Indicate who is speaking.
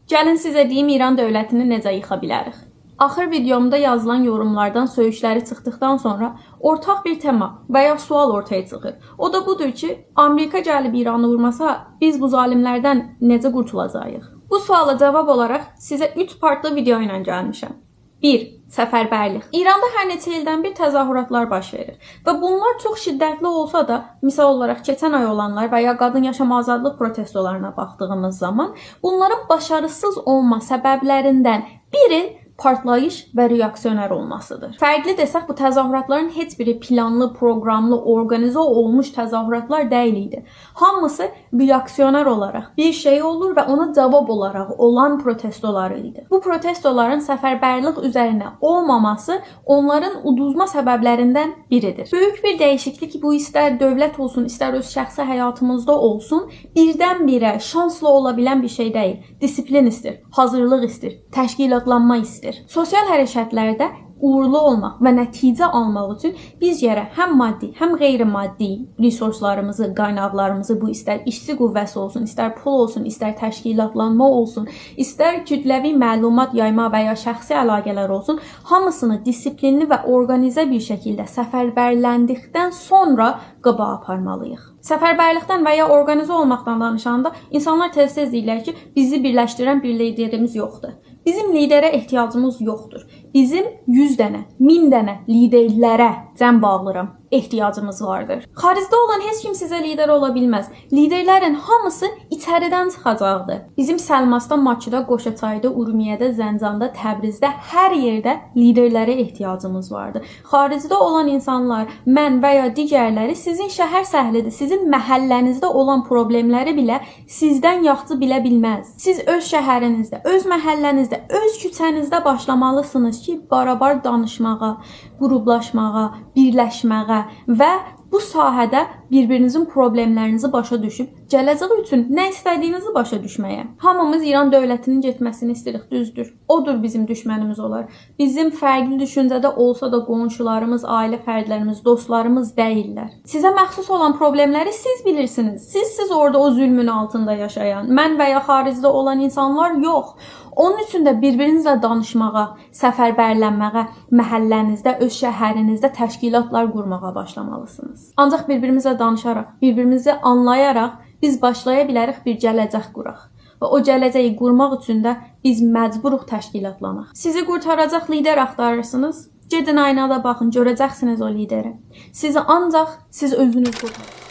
Speaker 1: Gəlin sizə deyim İran dövlətini necə yıxa bilərik. Axır videomda yazılan yorumlardan söyüşləri çıxdıqdan sonra ortaq bir tema və ya sual ortaya çıxır. O da budur ki, Amerika gəlib İranı vurmasa, biz bu zalimlərdən necə qurtulacağıq? Bu suala cavab olaraq sizə 3 partlı video ilə gəlmişəm. 1. Səfərbərlik. İranda hər neçə ildən bir təzahüratlar baş verir və bunlar çox şiddətli olsa da, misal olaraq keçən ay olanlar və ya qadın yaşam azadlıq protestolarına baxdığımız zaman, bunların başarısız olma səbəblərindən biri partlayış və reaksioner olmasıdır. Fərqli desək, bu təzahüratların heç biri planlı, proqramlı, organize olmuş təzahüratlar deyil idi. Hamısı reaksioner olaraq bir şey olur və ona cavab olaraq olan protestoları idi. Bu protestoların səfərbərlik üzərinə olmaması onların uduzma səbəblərindən biridir. Böyük bir dəyişiklik bu istər dövlət olsun, istər öz şəxsi həyatımızda olsun, birdən-birə şansla ola bilən bir şey deyil. Disiplin istir, hazırlıq istir, təşkilatlanma istir. Sosial hərəkətlərdə uğurlu olmaq və nəticə almaq üçün biz gərək həm maddi, həm qeyri-maddi resurslarımızı, qaynaqlarımızı, bu istər işçi qüvvəsi olsun, istər pul olsun, istər təşkilatlanma olsun, istər kütləvi məlumat yayma və ya şəxsi əlaqələr olsun, hamısını disiplinli və organizə bir şəkildə səfərbərləndikdən sonra qabağa aparmalıyıq. Səfərbərlikdən və ya organizə olmaqdan danışanda insanlar tez-tez deyirlər ki, bizi birləşdirən bir liderimiz yoxdur. Bizim liderə ehtiyacımız yoxdur. Bizim 100 dənə, 1000 dənə liderlərə cəm bağlıram, ehtiyacımız vardır. Xaricdə olan heç kim sizə lider ola bilməz. Liderlərin hamısı içəridən çıxacaqdır. Bizim Səlmasda, Bakıda, Qoşaçayda, Urmiyədə, Zəncanda, Təbrizdə hər yerdə liderlərə ehtiyacımız vardır. Xaricdə olan insanlar, mən və ya digərləri sizin şəhər səhlidir, sizin məhəllənizdə olan problemləri belə sizdən yaxşı bilə bilməz. Siz öz şəhərinizdə, öz məhəllənizdə, öz küçənizdə başlamalısınız ki, barabar danışmağa, qruplaşmağa, birləşməyə və bu sahədə bir-birinizin problemlərinizi başa düşüb, gələcək üçün nə istədiyinizi başa düşməyə. Hamımız İran dövlətinin getməsini istəyirik, düzdür. Odur bizim düşmənimiz olar. Bizim fərqli düşüncədə olsa da qonşularımız, ailə fərdlərimiz, dostlarımız deyillər. Sizə məxsus olan problemləri siz bilirsiniz. Siz orada o zülmün altında yaşayan, mən və ya xaricdə olan insanlar yox. Onun üçün də bir-birinizlə danışmağa, səfərbərlənməyə, məhəllənizdə, öz şəhərinizdə təşkilatlar qurmağa başlamalısınız. Ancaq bir-birimizlə danışaraq, bir-birimizi anlayaraq biz başlaya bilərik bir gələcək quraq. Və o gələcəyi qurmaq üçün də biz məcburuq təşkilatlanaq. Sizi qurtaracaq lider axtarırsınız. Gedin aynada baxın, görəcəksiniz o lideri. Sizi ancaq siz özünüz qurtarın.